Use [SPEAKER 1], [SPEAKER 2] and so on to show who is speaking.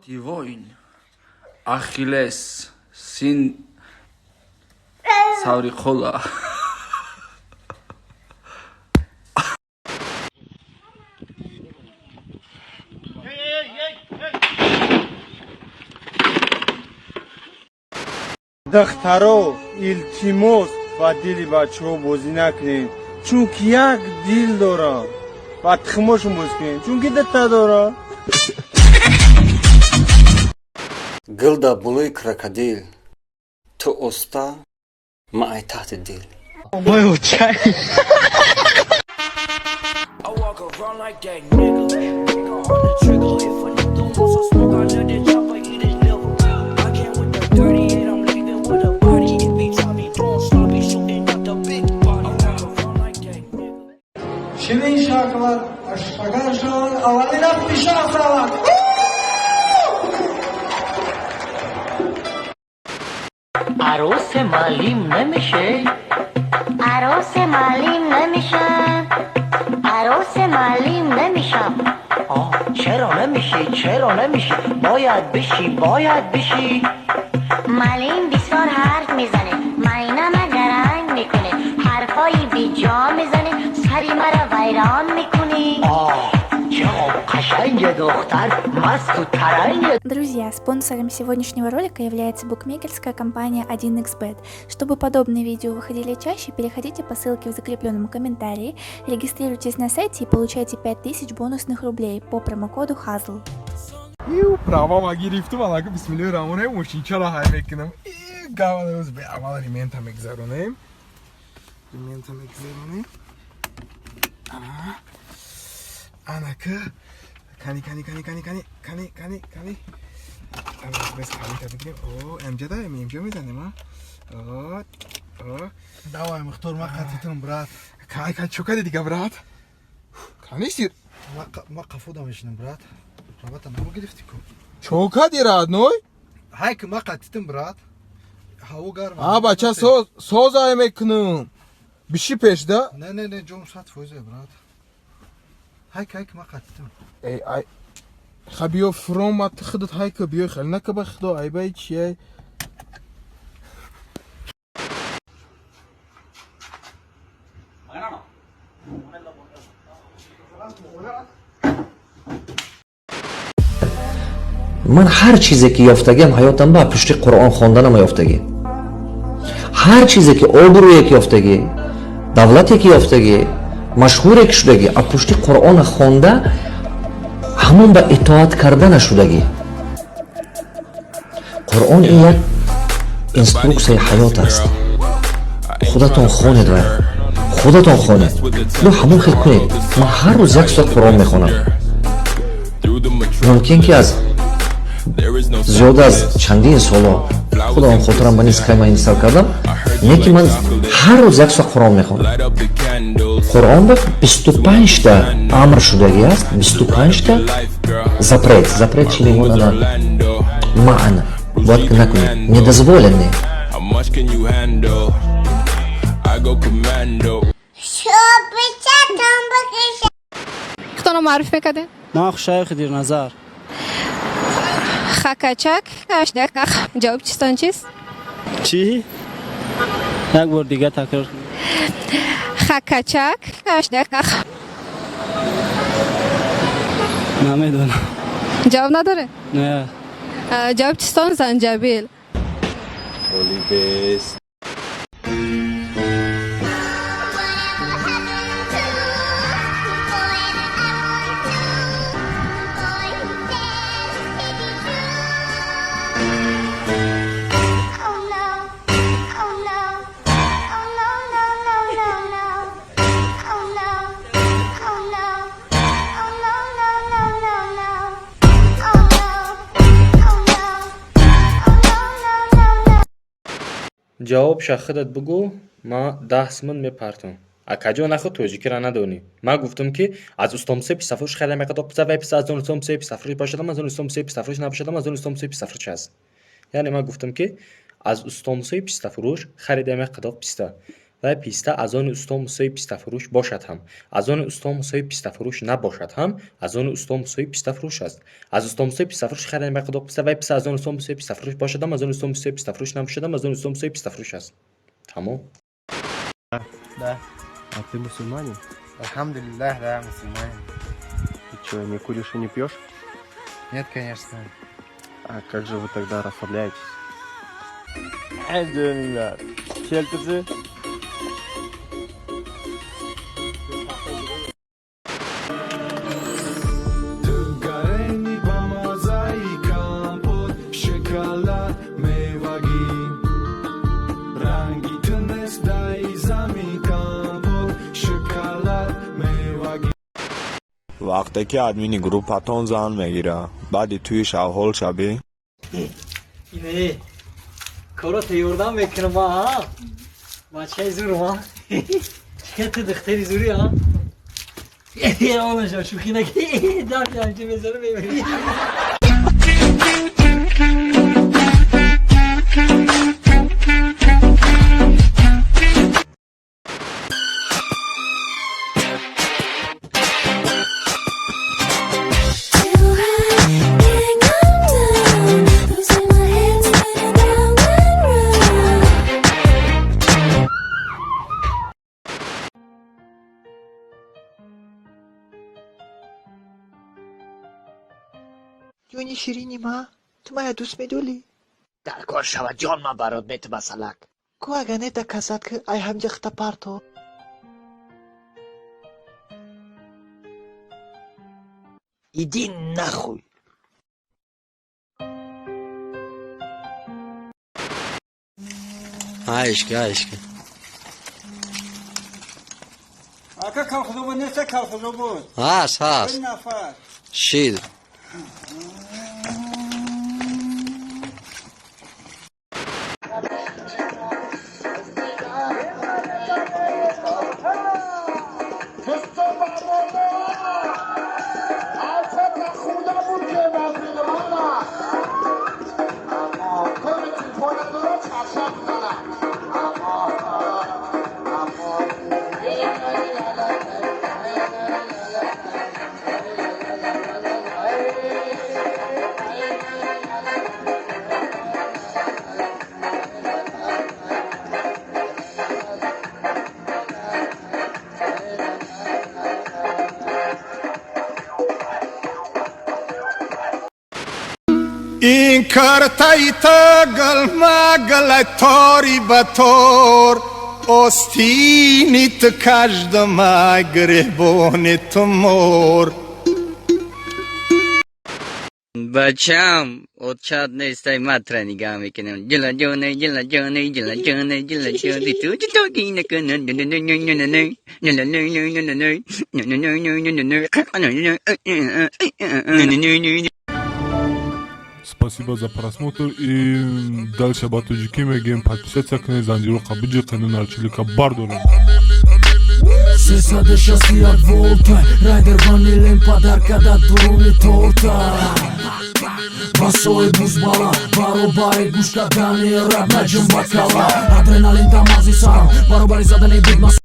[SPEAKER 1] Ты воин. Ахиллес, сын Саврикола.
[SPEAKER 2] Духтаро, илтимос, ба дили бачаҳо бозӣ накунед, чунки як дил дорам. Ба тухмошон бозӣ кунед, чунки дута дорам.
[SPEAKER 3] Гил дар болои крокодил, ту оста, ман ай таҳти дил.
[SPEAKER 4] I walk around like that nigga. Finger on the trigger. If a nigga wants some smoke, I let the chopper eat his liver. I came with the 38, I'm leaving with a body. If he try me throwing sloppy, shooting out the big body. I walk around like that nigga.
[SPEAKER 2] Чунин шакват ашпаганшон аввалина пиша шавад.
[SPEAKER 5] عروس معلم نمیشه.
[SPEAKER 6] عروس معلم نمیشم، عروس معلم نمیشم.
[SPEAKER 5] آه، چرا نمیشی؟ چرا نمیشی؟ باید بشی، باید بشی.
[SPEAKER 6] معلم بسیار حرف میزنه، ماینه ما گرنگ میکنه، حرفای بیجا میزنه، سری مرا ویران میکنی.
[SPEAKER 5] آه، چقدر قشنگ دختر مست و ترنگ.
[SPEAKER 7] Друзья, спонсором сегодняшнего ролика является букмекерская компания 1xBet. Чтобы подобные видео выходили чаще, переходите по ссылке в закрепленном комментарии, регистрируйтесь на сайте и получайте 5000 бонусных рублей по промокоду HAZL.
[SPEAKER 8] Ю правама гирифтум, алака бисмиллоҳи раҳмони раҳим, мошинчаро ҳай мекунам. Гавадоз бе аввал ремента мегзаронем. Ремента мегзаронем. Анака кани, кани, кани, кани, кани, кани, кани, кани. Бес калита бигирем. О, эмҷа да, эмҷа мезанем, а? О, о.
[SPEAKER 9] Давай, Мухтор, ма қатитам, брат.
[SPEAKER 8] Кай, кай, чо кади дига, брат? Канисти?
[SPEAKER 9] Ма қафода мешинам, брат. Правата намо гирифти ку.
[SPEAKER 8] Чо кади, родной?
[SPEAKER 9] Ҳай ки, ма қатитам, брат. Ҳаво гарм.
[SPEAKER 8] А, бача, соз, соз ай мекунам. Биши пешда?
[SPEAKER 9] Не, не, не, ҷом 100%, брат. Ҳай ки, ҳай ки, ма қатитам.
[SPEAKER 8] Эй, ай. Ха, биё фром, ма худат ҳай ка, биё хел нака, ба худо, ай бай чиай.
[SPEAKER 10] Ман ҳар чизе ки ёфтагиам ҳаётам ба пушти Қуръон хонданама ёфтагӣ, ҳар чизе ки обрӯе ки ёфтагӣ, давлате ки ёфтагӣ, машҳуре ки шудагӣ, а пушти Қуръона хонда, ҳамон ба итоат карда нашудагӣ. Қуръон ин як инструксияи ҳаёт аст. Худатон хонед ва худатон хонед, ё ҳамон хел кунед. Ман ҳар рӯз як соат Қуръон мехонам. Мумкин ки аз зиёда аз чандин соло худам хотирам ба нист, кай ман ин сар кардам, не ки ман ҳар рӯз як соат Қуръон мехонам. Қуръон ба 25-та амр шудагӣ аст, 25-та запрет. Запрет чӣ мемонад? Маъна бояд ки накунед, недозволенный.
[SPEAKER 11] How much can you handle? I go commando.
[SPEAKER 6] Шобичатон бикашам.
[SPEAKER 12] Худтонро маъриф мекардем?
[SPEAKER 13] Ман Хушаев Хидирназар.
[SPEAKER 12] Хакачак. Ҷавоб чистон чист?
[SPEAKER 13] Чӣ? Як бор дига такрор.
[SPEAKER 12] Хакачак.
[SPEAKER 13] Намедонам.
[SPEAKER 12] Ҷавоб надоре?
[SPEAKER 13] Не.
[SPEAKER 12] Ҷавоб чистон занҷабил.
[SPEAKER 11] Best.
[SPEAKER 6] Oh no. Oh no. Oh no, no, no, no, no. Oh no. Oh no. Oh no, no, no, no, no. Oh no. Oh no. Oh no, no, no, no.
[SPEAKER 14] Ҷавобша худат бугӯ, ман 10 сумон мепартом. Акаҷон, наход тоҷикиро надонӣ. Ман гуфтам, ки аз устомсои пистафурӯш харида меқадор писта вай писта аз он устомсои пистафурӯш бошадам, аз он устомсои пистафурӯш набошадам, аз он устомсои пистафурӯш аст. Яъне ман гуфтам, ки аз устомсои пистафурӯш харидаем як қадоқ писта. Вай писта аз они усто Мусои пистафурӯш бошад ҳам, аз они усто Мусои пистафурӯш набошад ҳам, аз они усто Мусои пистафурӯш аст. Аз усто Мусои пистафурӯш харидани як қудоқ писта, вай писта аз они усто Мусои пистафурӯш бошад ҳам, аз они усто Мусои пистафурӯш набошад ҳам, аз они усто Мусои пистафурӯш аст. Тамом.
[SPEAKER 15] Да.
[SPEAKER 16] А ты мусульманин?
[SPEAKER 15] Алхамдулиллах, да, мусульманин.
[SPEAKER 16] Ты что, не куришь и не пьешь?
[SPEAKER 15] Нет, конечно.
[SPEAKER 16] А как же вы тогда расслабляетесь?
[SPEAKER 2] Jo'ninglar. Keltirchi.
[SPEAKER 17] Ту гарени ба маззаи компот, шоколад, мевагӣ. Ранги ту нест даи замин, компот, шоколад, мевагӣ.
[SPEAKER 18] Вақте ки админи группатон зан мегира, баъди тӯи шавҳол шабӣ.
[SPEAKER 5] Ине корота ёрдам мекунам, а бачаи зурм, а чӣ ту духтари зурӣ, а онаша шӯхӣ наки, дафи ҳамчи мезанам, мебарӣ.
[SPEAKER 6] Can't come down, losing my head, spinning round and round.
[SPEAKER 5] Ҷони ширини ма, ту мая дӯст медорӣ?
[SPEAKER 19] Дар кор шавад, ҷон, ман барот метимасалак.
[SPEAKER 5] Ку агар не, да касат ки ай ҳамҷа хита парто.
[SPEAKER 19] Иди нахуй.
[SPEAKER 3] Ҳа, ишки, ҳа, ишки.
[SPEAKER 2] Ака, колхозобод неста, колхозобод?
[SPEAKER 3] Ҳаст, ҳаст.
[SPEAKER 2] Bir нафар.
[SPEAKER 3] Шид.
[SPEAKER 17] Ин картаи тагал магалай тори ба тор, остинит каждама гребони тумор.
[SPEAKER 20] Бачам, отчат нестай, матра нигаҳ мекунам. Ҷила ҷоне, ҷила ҷоне, ҷила ҷоне, ҷила ҷоне, ту ҷитоги накунан.
[SPEAKER 21] Спасибо за просмотр и дальше ба тоҷикӣ мегӯем: подписаться кунед, занҷироқа биҷиқену нарчилика бардорем.
[SPEAKER 4] 361 волта, райдер ванилен падарка да дуруни торта. Басои бузбала баробари гӯш кардани раб наҷум ба кала, адреналин дар мағзи сарам баробари задани бигма.